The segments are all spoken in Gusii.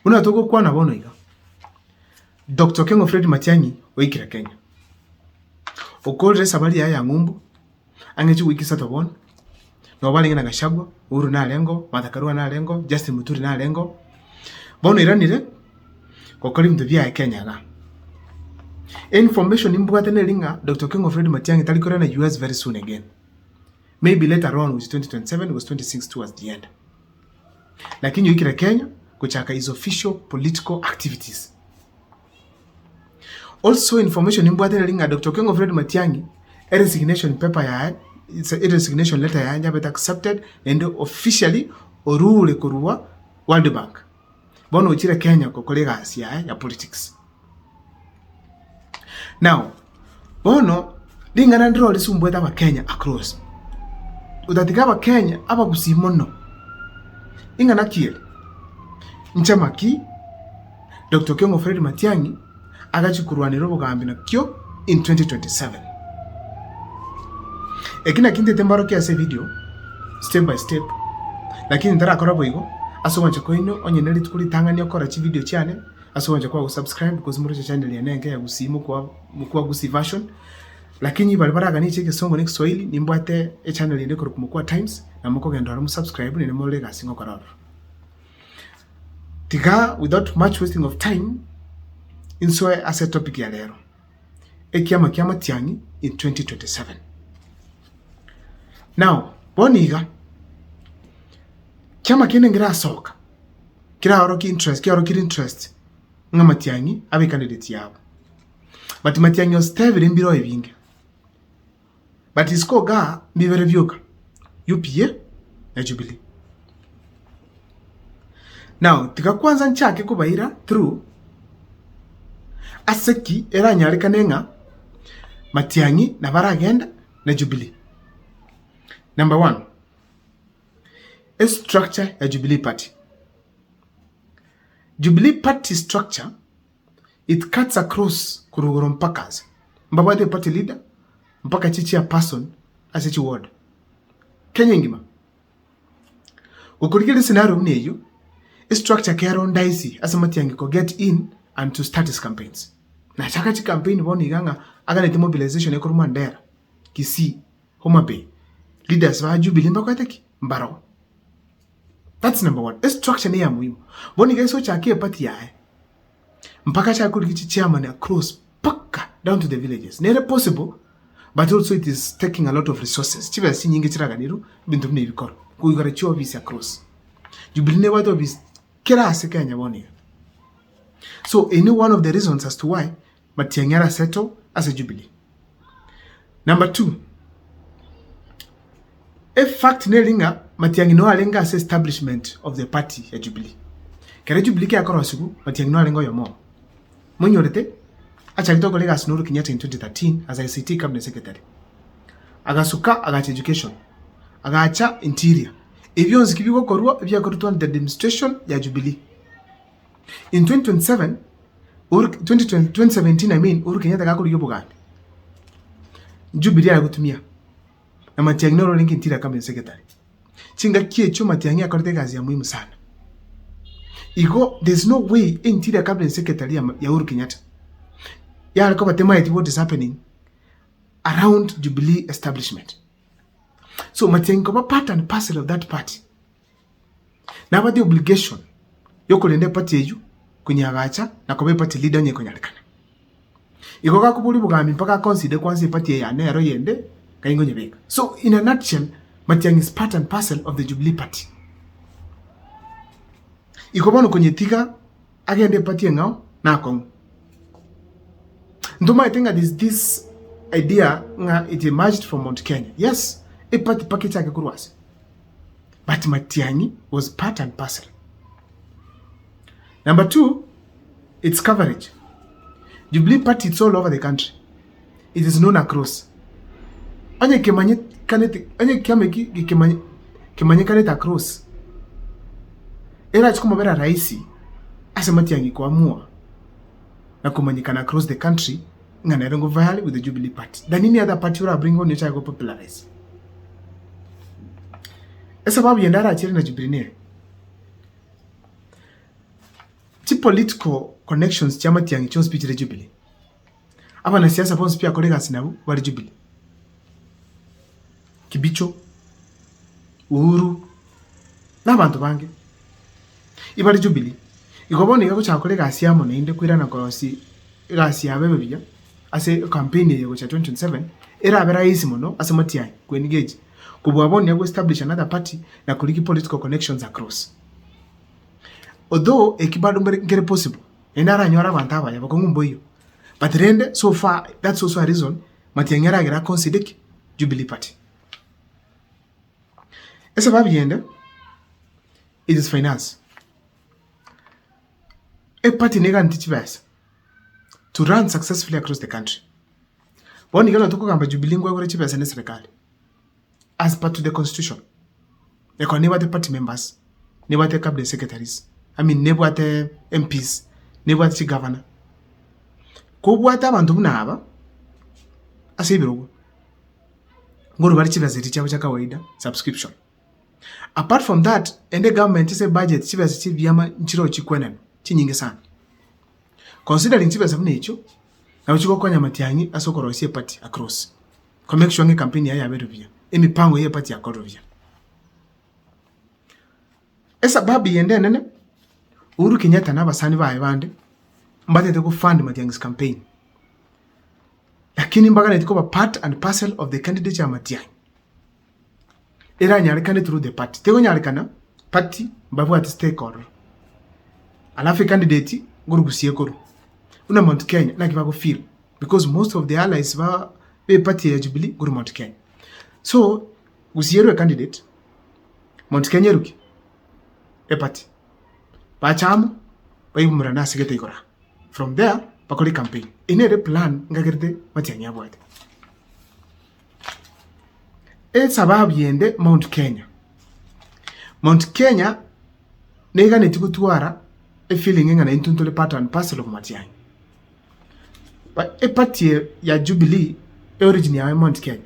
Buna togokwana bono iga, Doctor Okengo Fred Matiang'i oikire Kenya, okorire esabari yaye ya ng'umbu ang'e chiwiki isato bono, nabo barenge na Gachagua, Uhuru narengeo, Martha Karua narengeo, Justin Muturi narengeo, bono oiranire gokora ebinto biaye Kenya igaa. Information mbwate neri ng'a Doctor Okengo Fred Matiang'i tari korana US very soon again, maybe later on gose 2027 gose 2026 towards the end. Lakini oikire Kenya gochaka his official political activities. Also information mbwate neri ng'a Doctor Okengo Fred Matiang'i eresignation paper yaye eresignation letter yaye yabete accepted naende officially orure korwa World Bank. Bono ochire Kenya gokora egasi yaye ya politics. Now, bono ring'ana ndire risumbuete abakenya across, otatiga abakenya abagusii mono, ing'ana ki ere? Nchama ki Doctor Okengo Fred Matiang'i agachia korwanera obogambi nakio in 2027? Eki nakio ntete mbarokie ase evideo step by step, lakini ntarakora boigo, ase ogwancha kwaino onye ne rituko ritang'ani okora chivideo chiane, Ase ogwancha kwao gosubscribe gose moroche channel yane enke ya Gusii mokwa mokwa Gusii version. Lakini baria baraganiche egesongo na egeswahili nimbwate echannel ende ekorokwa Mokua Times na mokogenda ororo mosubscribe naende morore egasi ngokora ororo. Tiga without much wasting of time insoe ase etopic ya rero, ekiama kia Matiang'i in 2027. Now bono iga, kiama kende nkerasoka. Keraorokie interest, kiaorokire interest ng'a Matiang'i abe ecandidate yabo. But Matiang'i ositebire mbire oye binge. But isiko igaa mbibere bioka, UPA na Jubilee. Now tiga kwanza nchake kobaira through ase ki eranyarekane ng'a Matiang'i nabo aragende na Jubilee. Number one. Estructure ya Jubilee Party. Jubilee Party structure it cuts across korwa igoro mpaka nse. Mbabwate party leader mpaka chi chairperson ase chi ward Kenya engima. Gokorigereria scenario buna eyio, estructure kero ndaisi ase Matiang'i ko get in and to start his campaigns. Nachaka chicampaign bono iga ng'a aganeti mobilization ekorwa Mandera, Kisii, Homa Bay, leaders ba Jubilee mbakorete ki? Mbaroo. That's number one. Estructure ne ya muhimu. Bono iga ase ochake eparty yaye, mpaka achake korigia chichairman across mpaka down to the villages. Nere possible, but also it is taking a lot of resources. Chibesa chinyinge chiraganirwe, ebinto buna ebi bikorwa. Koigora chiofisi across. Jubilee nebwate ofisi kera ase Kenya bono iga. So eye ne one of the reasons as to why Matiang'i arasettle ase Jubilee. Number 2, efact neri ng'a Matiang'i no arenge ase establishment of the party ya Jubilee. Kere Jubilee kiakorosiwu, Matiang'i no arenge oyomo obo. Monyorete, achagete gokora egasi na Uhuru Kenyatta in 2013 as ICT cabinet secretary. Agasuka agacha education, agacha interior. Ebi bionsi ki bigokorwa, ebiakorutwe under the administration ya Jubilee. In 2027, Uhuru, 2020, 2017 I mean, Uhuru Kenyatta gakorigia obogambi, Jubilee agotumia, na Matiang'i noro orenge interior cabinet secretary. Chingaki echio Matiang'i akorete egasi ya muhimu sana. Igo there is no way interior cabinet secretary ya, ya Uhuru Kenyatta yare koba temaeti what is happening around Jubilee establishment. So Matiang'i koba part and parcel of that party. Nabwate obligation yokorenda eparty eyio, konyeagacha na koba eparty leader onye ekonyarekana. Igo gakoboria obogambi mpaka aconsider kwanza eparty eye yane ero eyende ngai nkonyebeka. So in a nutshell, Matiang'i is part and parcel of the Jubilee party. Igo bono konyetiga agende eparty eng'ao nakong'u. Ntomaete ng'a there's this idea ng'a it emerged from Mount Kenya. Yes, eparty mpaka echake korwa ase. But Matiang'i was part and parcel. Number 2, its coverage. Jubilee Party it's all over the country. It is known across. Onye kemanyekanete, onye kiama eki gekemanye kemanyekanete across, erache komobera rahisi ase Matiang'i koamua na komanyekana across the country ng'a nere ngo vie with the Jubilee Party than any other party ora bring on ochake go popularize. Esababu yende arachere na Jubilee nere. Chipolitical connections chia Matiang'i chionsi pi chire Jubilee. Abanasiasa bonsi pi akore egasi nabwo bare Jubilee. Kibicho, Uhuru, na abanto bange ibare Jubilee. Igo bono iga agochaka kora egasi amo naende koirana korosia egasi yabo ebe buya ase ecampaign eye gochia 2027 erabe rahisi mono ase Matiang'i ko engage kobua bono nigo ago establish another party na korigia political connections across. Although eki bado mbere nkere possible, naende aranyore abanto abaya bakong'u mboiyo, but rende so far that's also a reason Matiang'i aragere a consider ki? Jubilee party. Esababu yende, it is finance. Eparty neganeti chibesa to run successfully across the country. Bono iga nabo tokogamba Jubilee nkwegore chibesa ne eserekari as per to the constitution. Ekero nebwate party members, nebwate cabinet secretaries, I mean nebwate MPs, nebwate chigavana. Kobwate abanto buna aba, ase ebirogo, nkorwa bare chibesa echi chiabo chia kawaida, subscription. Apart from that, ende egovernment ase ebudget chibesa chia ebiama nchiroo chikwenanwa chinyinge sana. Considering chibesa buna echio, nabo chigokonya matiang'i ase okorosia eparty across. Ko make sure ng'a ecampaign yaye yabeire buya, emipango ye eparty yakorire buya. Esababu yende enene, Uhuru Kenyatta na abasani baye bande, mbatete go fund Matiang'i's campaign, lakini mbaganeti koba part and parcel of the candidature ya Matiang'i. Eranyarekane through the party, tegonyarekana party mbabwate stake ororo. Alafu ecandidate ngorugusia ekorwa. Buna Mount Kenya naki bago feel because most of the allies ba be party ya Jubilee nkorwa Mount Kenya. So gusii erwe ecandidate, Mount Kenya eruki eparty, bache amo baigumurane ase gete igoro aa. From there bakore ecampaign. Eye nere eplan nkagerete Matiang'i abwate. Esababu yende Mount Kenya, Mount Kenya neganeti gotwara efeeling ng'a naintwe ntore part and parcel of Matiang'i. But eparty ya Jubilee eorigin yaye Mount Kenya.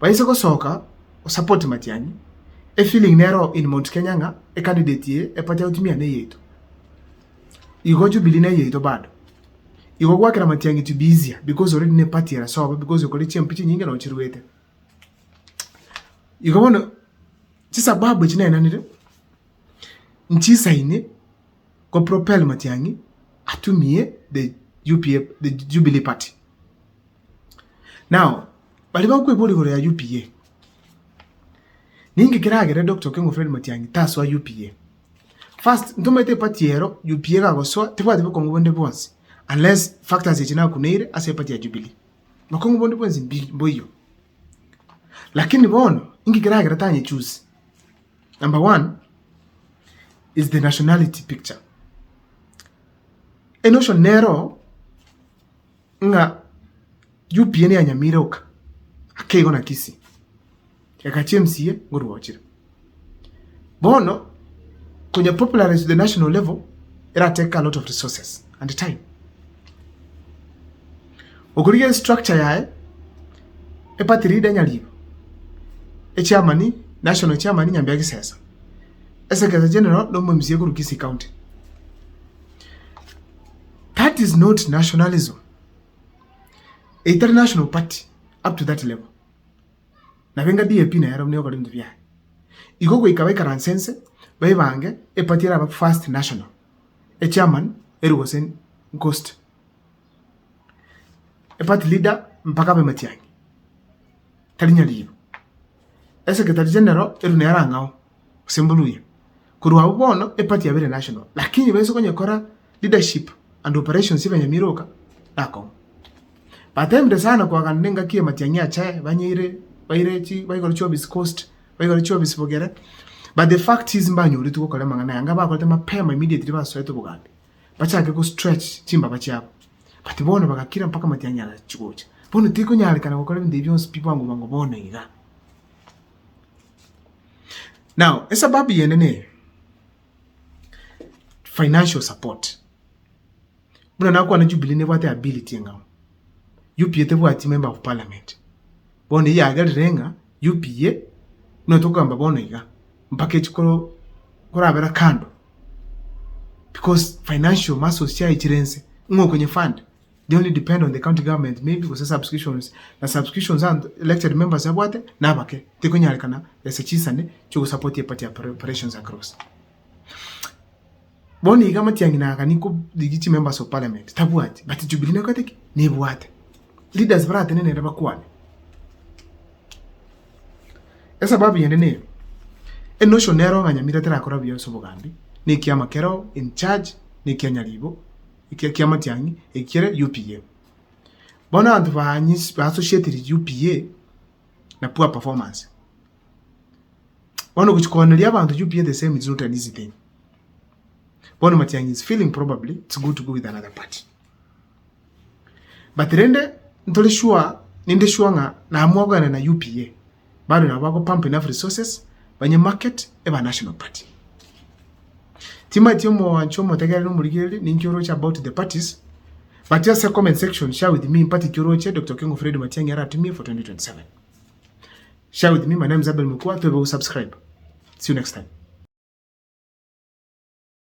Baise gosoka gosupport Matiang'i, efeeling nero in Mount Kenya ng'a ecandidate eye eparty agotumia neyaito. Igo Jubilee neyaito bado. Igo gwakera Matiang'i to be easier because already ne party ere sobo because okore chiampi chinyinge noo chiruete. Igo bono chisababu echi naenanire, nchisaine go propel Matiang'i atumie the UPA the Jubilee party. Now, baria bakweboria igoro ya UPA, ninki keragere Doctor Okengo Fred Matiang'i tasoa UPA? First, ntomanyete eparty ero UPA egagosoa tebwati bokong'u bonde bwonsi unless factors echi nakuneire ase eparty ya Jubilee. Bokong'u bonde bwensi mbi mboiyo. Lakini bono, inki keragere tanyechoose? Number one, is the nationality picture. Enotion nero ng'a UPA neyanyamire oka, ake igo na Kisii. Egachia MCA nkorwa ochire. Bono konya popularize to the national level era take a lot of resources and time. Okorigia structure yaye eparty leader Nyaribo, echairman national chairman Nyambia Gisesa, esecretary general no omo MCA korwa Kisii county. That is not nationalism. Etari national party up to that level. Nabo enga DAP nero buna egokora ebinto biaye. Igo goika baikaranse inse, baibange eparty erabe first national, echairman erwe gose nkost, eparty leader mpaka abe Matiang'i, tari Nyaribo, esecretary general erwe nere ang'ao gose Mbuluya. Korwa abwo bono eparty yabeire national, lakini baise konyekora leadership and operations ebanyamiroka nakong'u. Batemire sana koagana nengaki ya matiang'i achaye, banyeire baire chi baigore chiofisi coast, baigore chiofisi bogere, but the fact is mbanyoretwe gokora amang'ana aya, anga bakorete mapema immediately basoete obogambi, bachake go stretch chimbaba chiabo, but bono bagakira mpaka matiang'i agachi gocha. Bono tikonyarekana gokora ebinto ebi bionsi pi bwango bwango bono iga. Now, esababu yende neye, financial support. Buna nakwana Jubilee nebwate ability eng'ao, UPA tebwati member of parliament. Bono eyio yagerire ng'a UPA buna tokogamba bono iga, mpaka echi koro korabera kando. Because financial muscles chiaye chire inse, ng'o okonye fund? They only depend on the county government maybe gose subscriptions, na subscriptions abanto elected members babwate nabake, tikonyarekana besa chisane chiogosupport eparty operations across. Bono iga amatiang'i nagani korigia chimembers of parliament tabwati but Jubilee nekorete ki? Nebwate. Leaders baratenene ere bakwane. Esababu yende neye, enotion nero ng'a Nyamira terakora buya ase obogambi, na ekiama kero in charge, na ekia Nyaribo, ekia kia Matiang'i, ekere UPA. Bono abanto banyis baassociatiri UPA na poor performance. Bono gochia kooneria abanto UPA the same is not an easy thing. Bono Matiang'i is feeling probably it's good to go with another party. But rende ntore sure, ninde sure ng'a namua kogenda na UPA, bado nabo bago pump enough resources, banye market eba national party. Timanyeti omoanchi omotegereri na omorigereria ninki oroche about the parties, but ase comment section share with me party ki oroche Doctor Okengo Fred Matiang'i aratumie for 2027. Share with me, my name is Abel Mokua, tobe go subscribe. See you next time.